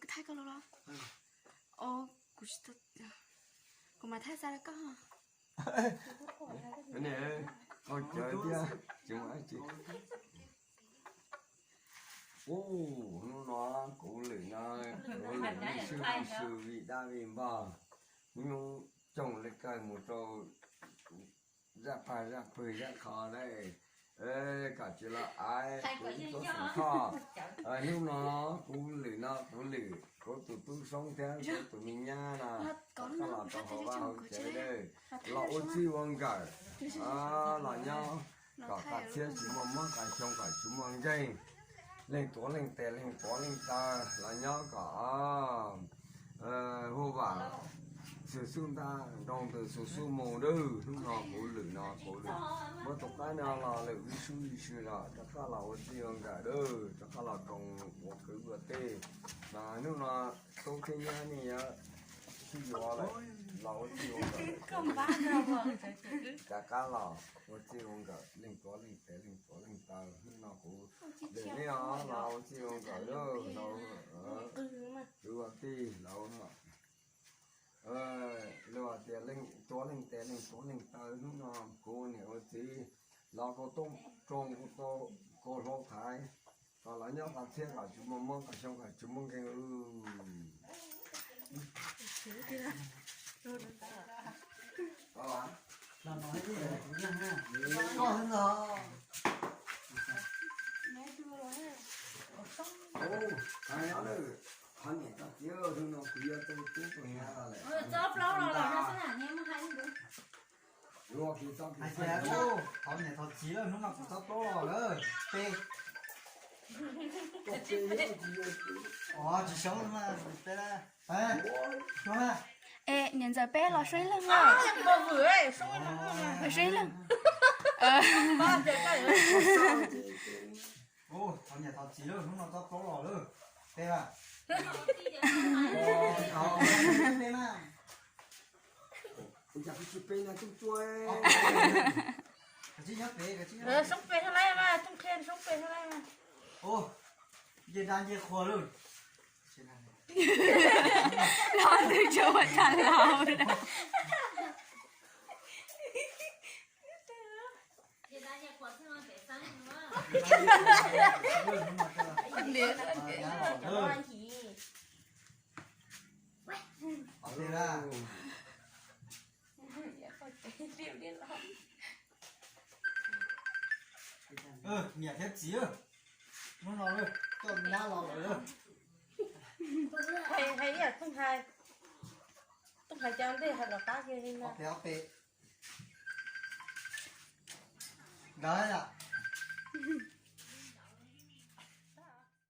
Thaij koj lub los? Kuv tsis tau, kuv mam thaij xa rau koj. Koj cawv thiab tsis muaj dab tsi. Ub, hnub no kuv lwm no, kuv lwm vij sub vij sw vij dab vij npog, hnub nyoog coog li kawg mus rau zaj pag zaj pwg zaj qho na, kom tsis los aiv kuv ib tug xeem Thoj. Hnub no kuv lwm no kuv lwm kuv tus tub Soob thiab kuv tus me nyab no, koj los rau hauv vaj hauv tsev, los ua txij ua nkawm, los nyob kom qas txhiab tsis muaj mob, qas xyoo kom tsis muaj nkeeg, leej tuav leej tes leej tuav leej taw los nyob kom huj vam xwm xub ntaj, nroo ntws xwm xub mus dawb. Hnub no kuv lwm no kuv lwm, muab tus qaib no los lwm vij sub vij sw los rov qab los ua txij ua nkawm dawb, rov qab los koom ua kwv ua tij. Mas hnub no tub thiab nyab nej yuav sib yuav lawm, los ua txij ua nkawm, rov qab los ua txij ua nkawm, leej tuav leej tes leej tuav leej taw. Hnub no kuv lwm nej os, los ua txij ua nkawm dawb, kwv ua tij los luag tias leej tuav leej tes leej tuav leej taw. Hnub no kuv niam ua txiv los kuv tub roog kuv tau, kuv hlau thaiv, kom los nyob qas txhiab kom tsis muaj mob, qas xyoo kom tsis muaj nkeeg. Qhov niam qhov txiv, hnub no kuv yuav tau tub tau nyab lawm. Hais tias, thov niam thov txiv lawm, hnub no kuv txob plaub los lawm, peb. Os, tsis xyoob mas peb na. Es niam ntxawm peb los seb ib leeg na. Los seb ib leeg. Thov niam thov txiv lawm, hnub no txob plaub los lawm, peb na. Peb na. Soob pem thaj lab mas, Tooj qhia Soob pem thaj lab mas. Nce dab nce qhua lawm. Los twb tsis ua tag los. Niam thiab txiv, hnub no coj nyab los lawm. Hais ib yam Tooj hais, Tooj hais cas ntej hais los qab kiag li no. Ob peb, ob peb. Nkawd yom,